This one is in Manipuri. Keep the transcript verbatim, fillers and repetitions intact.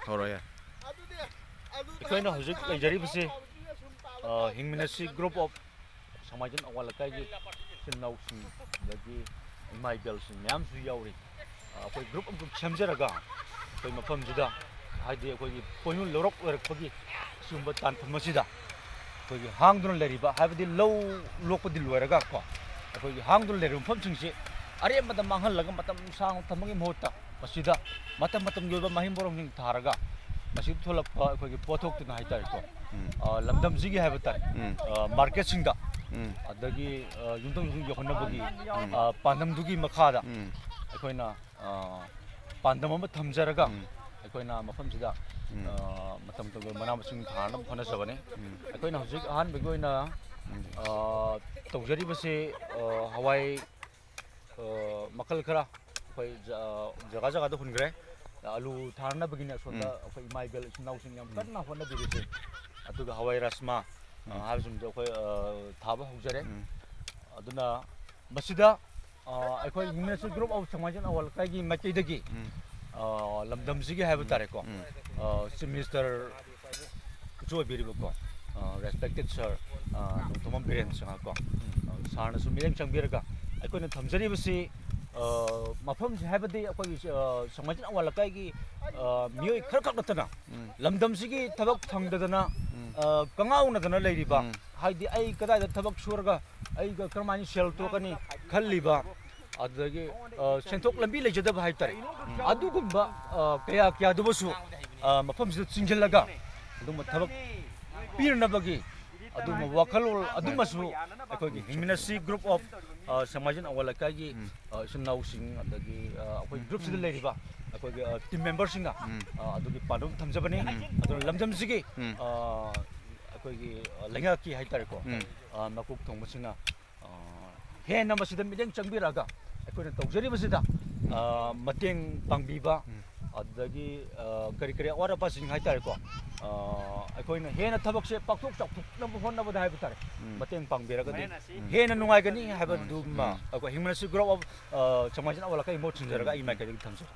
ꯍꯧꯔꯣ, ꯌꯥꯏ꯫ ꯑꯩꯈꯣꯏꯅ ꯍꯧꯖꯤꯛ ꯂꯩꯖꯔꯤꯕꯁꯤ, ꯑ, ꯍꯤꯡꯃꯤꯟꯅꯁꯤ group of ꯁꯦꯛꯃꯥꯏꯖꯤꯡ ꯑꯋꯥꯡ ꯂꯩꯀꯥꯏꯒꯤ ꯏꯆꯤꯟ ꯏꯅꯥꯎꯁꯤꯡ, ꯑꯗꯒꯤ ꯏꯃꯥ ꯏꯕꯦꯜꯁꯤꯡ ꯃꯌꯥꯝꯁꯨ ꯌꯥꯎꯔꯤ꯫ ꯑ, ꯑꯩꯈꯣꯏ group ꯑꯃꯈꯛ ꯁꯦꯝꯖꯔꯒ ꯑꯩꯈꯣꯏ ꯃꯐꯝꯁꯤꯗ, ꯍꯥꯏꯗꯤ ꯑꯩꯈꯣꯏꯒꯤ ꯄꯣꯏꯅꯨ ꯂꯧꯔꯛ ꯂꯣꯏꯔꯛꯄꯒꯤ ꯑꯁꯤꯒꯨꯝꯕ ꯇꯥꯟꯐꯝ ꯑꯁꯤꯗ ꯑꯩꯈꯣꯏꯒꯤ ꯍꯥꯡꯗꯨꯅ ꯂꯩꯔꯤꯕ, ꯍꯥꯏꯕꯗꯤ ꯂꯧ ꯂꯣꯛꯄꯗꯤ ꯂꯣꯏꯔꯒ ꯀꯣ, ꯑꯩꯈꯣꯏꯒꯤ ꯍꯥꯡꯗꯨꯅ ꯂꯩꯔꯤꯕ ꯃꯐꯝꯁꯤꯡꯁꯤ ꯑꯔꯦꯝꯕꯗ ꯃꯥꯡꯍꯜꯂꯒ ꯃꯇꯝ ꯁꯥꯡꯅ ꯊꯝꯕꯒꯤ ꯃꯍꯨꯠꯇ ꯃꯁꯤꯗ ꯃꯇꯝ ꯃꯇꯝꯒꯤ ꯑꯣꯏꯕ ꯃꯍꯩ ꯃꯔꯣꯡꯁꯤꯡ ꯊꯥꯔꯒ ꯃꯁꯤꯗ ꯊꯣꯛꯂꯛꯄ ꯑꯩꯈꯣꯏꯒꯤ ꯄꯣꯠꯊꯣꯛꯇꯨꯅ ꯍꯥꯏꯇꯥꯔꯦꯀꯣ, ꯎꯝ꯫ ꯑ, ꯂꯝꯗꯝꯁꯤꯒꯤ ꯍꯥꯏꯕ ꯇꯥꯔꯦ, ꯎꯝ꯫ ꯑ, marketꯁꯤꯡꯗ, ꯎꯝ꯫ ꯑꯗꯒꯤ, ꯑ, ꯌꯨꯝꯊꯣꯡ ꯌꯨꯝꯊꯣꯡ ꯌꯧꯍꯟꯅꯕꯒꯤ, ꯎꯝ꯫ ꯑ, ꯄꯥꯟꯗꯝꯗꯨꯒꯤ ꯃꯈꯥꯗ ꯎꯝ꯫ ꯑꯩꯈꯣꯏꯅ, ꯑ, ꯄꯥꯟꯗꯝ ꯑꯃ ꯊꯝꯖꯔꯒ ꯎꯝ꯫ ꯑꯩꯈꯣꯏꯅ ꯃꯐꯝꯁꯤꯗ, ꯎꯝ꯫ ꯑ, ꯃꯇꯝ ꯃꯇꯝꯒꯤ ꯃꯅꯥ ꯃꯁꯤꯡ ꯊꯥꯅꯕ ꯍꯣꯠꯅꯖꯕꯅꯤ꯫ ꯎꯝ꯫ ꯑꯩꯈꯣꯏꯅ ꯍꯧꯖꯤꯛ ꯑꯍꯥꯟꯕꯒꯤ ꯑꯣꯏꯅ, ꯎꯝ꯫ ꯑ, ꯇꯧꯖꯔꯤꯕꯁꯤ, ꯑ, ꯍꯋꯥꯏ ꯑ, ꯃꯈꯜ ꯈꯔ ꯑꯩꯈꯣꯏ ꯖ-, ꯑ, ꯖꯒꯥ ꯖꯒꯥꯗ ꯍꯨꯟꯈ꯭ꯔꯦ꯫ ꯑꯂꯨ ꯊꯥꯅꯕꯒꯤꯅꯦ ꯑꯁꯣꯝꯗ ꯎꯝ꯫ ꯑꯩꯈꯣꯏ ꯏꯃꯥ ꯏꯕꯦꯜ ꯏꯆꯤꯟ ꯏꯅꯥꯎꯁꯤꯡ ꯌꯥꯝ ꯎꯝ꯫ ꯀꯟꯅ ꯍꯣꯠꯅꯕꯤꯔꯤꯁꯦ꯫ ꯑꯗꯨꯒ ꯍꯋꯥꯏ ꯔꯥꯖꯃꯥ, ꯑ, ꯎꯝ꯫ ꯍꯥꯏꯕꯁꯤꯡꯗꯣ ꯑꯩꯈꯣꯏ, ꯑ, ꯊꯥꯕ ꯍꯧꯖꯔꯦ꯫ ꯎꯝ꯫ ꯑꯗꯨꯅ, ꯑ, ꯑꯩꯈꯣꯏ ꯍꯤꯡꯃꯤꯟꯅꯁꯤ group of ꯁꯦꯛꯃꯥꯏꯖꯤꯡ ꯑꯋꯥꯡ ꯂꯩꯀꯥꯏꯒꯤ ꯃꯥꯏꯀꯩꯗꯒꯤ, ꯎꯝ꯫ ꯑ, ꯂꯝꯗꯝꯁꯤꯒꯤ ꯍꯥꯏꯕ ꯎꯝ꯫ ꯇꯥꯔꯦꯀꯣ, ꯎꯝ꯫ ꯑ, Chief Minister ꯀꯆꯨ ꯑꯣꯏꯕꯤꯔꯤꯕꯀꯣ, ꯑ, respected sir, ꯑ, ꯅꯣꯡꯊꯣꯝꯕꯝ ꯕꯤꯔꯦꯟ ꯁꯤꯡꯍ ꯀꯣ, ꯑ, sirꯅꯁꯨ ꯃꯤꯠꯌꯦꯡ ꯆꯪꯕꯤꯔꯒ ꯑꯩꯈꯣꯏꯅ ꯊꯝꯖꯔꯤꯕꯁꯤ, ꯑ, ꯃꯐꯝꯁꯤ ꯍꯥꯏꯕꯗꯤ ꯑꯩꯈꯣꯏꯒꯤ, ꯑ, ꯁꯦꯛꯃꯥꯏꯖꯤꯡ ꯑꯋꯥꯡ ꯂꯩꯀꯥꯏꯒꯤ, ꯑ, ꯃꯤꯑꯣꯏ ꯈꯔꯈꯛ ꯅꯠꯇꯅ ꯎꯝ꯫ ꯂꯝꯗꯝꯁꯤꯒꯤ ꯊꯕꯛ ꯐꯪꯗꯗꯅ, ꯎꯝ꯫ ꯑ, ꯀꯉꯥꯎꯅꯗꯅ ꯂꯩꯔꯤꯕ, ꯎꯝ꯫ ꯍꯥꯏꯗꯤ ꯑꯩ ꯀꯗꯥꯏꯗ ꯊꯕꯛ ꯁꯨꯔꯒ ꯑꯩꯒ ꯀꯔꯝꯍꯥꯏꯅ ꯁꯦꯜ ꯊꯣꯛꯀꯅꯤ ꯈꯜꯂꯤꯕ, ꯑꯗꯨꯗꯒꯤ, ꯑ, ꯁꯦꯟꯊꯣꯛ ꯂꯝꯕꯤ ꯂꯩꯖꯗꯕ ꯍꯥꯏꯇꯥꯔꯦ꯫ ꯎꯝ꯫ ꯑꯗꯨꯒꯨꯝꯕ, ꯑ, ꯀꯌꯥ ꯀꯌꯥꯗꯨꯕꯨꯁꯨ, ꯑ, ꯃꯐꯝꯁꯤꯗ ꯆꯤꯡꯁꯤꯜꯂꯒ ꯑꯗꯨꯒꯨꯝꯕ ꯊꯕꯛ ꯄꯤꯅꯅꯕꯒꯤ ꯑꯗꯨꯒꯨꯝꯕ ꯋꯥꯈꯜꯂꯣꯟ ꯑꯗꯨꯃꯁꯨ ꯑꯩꯈꯣꯏꯒꯤ ꯍꯤꯡꯃꯤꯟꯅꯁꯤ group of, ꯑ, ꯁꯦꯛꯃꯥꯏꯖꯤꯡ ꯑꯋꯥꯡ ꯂꯩꯀꯥꯏꯒꯤ, ꯎꯝ꯫ ꯑ, ꯏꯆꯤꯟ ꯏꯅꯥꯎꯁꯤꯡ, ꯑꯗꯒꯤ, ꯑ, ꯑꯩꯈꯣꯏ groupꯁꯤꯗ ꯎꯝ꯫ ꯂꯩꯔꯤꯕ ꯑꯩꯈꯣꯏꯒꯤ, ꯑ, team memberꯁꯤꯡꯅ, ꯎꯝ꯫ ꯑ, ꯑꯗꯨꯒꯤ ꯄꯥꯟꯗꯝ ꯊꯝꯖꯕꯅꯤ꯫ ꯎꯝ꯫ ꯑꯗꯨꯅ ꯂꯝꯗꯝꯁꯤꯒꯤ, ꯎꯝ꯫ ꯑ, ꯑꯩꯈꯣꯏꯒꯤ, ꯑ, ꯂꯩꯉꯥꯛꯀꯤ ꯍꯥꯏꯇꯥꯔꯦꯀꯣ, ꯎꯝ꯫ ꯑ, ꯃꯀꯣꯛ ꯊꯣꯡꯕꯁꯤꯡꯅ, ꯑ, ꯍꯦꯟꯅ ꯃꯁꯤꯗ ꯃꯤꯠꯌꯦꯡ ꯆꯪꯕꯤꯔꯛꯑꯒ ꯑꯩꯈꯣꯏꯅ ꯇꯧꯖꯔꯤꯕꯁꯤꯗ, ꯎꯝ꯫ ꯑ, ꯃꯇꯦꯡ ꯄꯥꯡꯕꯤꯕ, ꯎꯝ꯫ ꯑꯗꯨꯗꯒꯤ, ꯑ, ꯀꯔꯤ ꯀꯔꯤ ꯑꯋꯥꯠ ꯑꯄꯥꯁꯤꯡ ꯍꯥꯏꯇꯥꯔꯦꯀꯣ, ꯑ, ꯑꯩꯈꯣꯏꯅ ꯍꯦꯟꯅ ꯊꯕꯛꯁꯦ ꯄꯥꯛꯊꯣꯛ ꯆꯥꯎꯊꯣꯛꯅꯕ ꯍꯣꯠꯅꯕꯗ ꯍꯥꯏꯕ ꯇꯥꯔꯦ, ꯎꯝ꯫ ꯃꯇꯦꯡ ꯄꯥꯡꯕꯤꯔꯒꯗꯤ ꯎꯝ꯫ ꯍꯦꯟꯅ ꯅꯨꯡꯉꯥꯏꯒꯅꯤ ꯍꯥꯏꯕꯗꯨꯃ ꯎꯝ꯫ ꯑꯩꯈꯣꯏ ꯍꯤꯡꯃꯤꯟꯅꯁꯤ group of, ꯑ, ꯁꯦꯛꯃꯥꯏꯖꯤꯡ ꯑꯋꯥꯡ ꯂꯩꯀꯥꯏ ꯃꯍꯨꯠ ꯁꯤꯟꯖꯔꯒ ꯑꯩ ꯃꯥꯏꯀꯩꯗꯒꯤ ꯊꯝꯖꯔꯤ꯫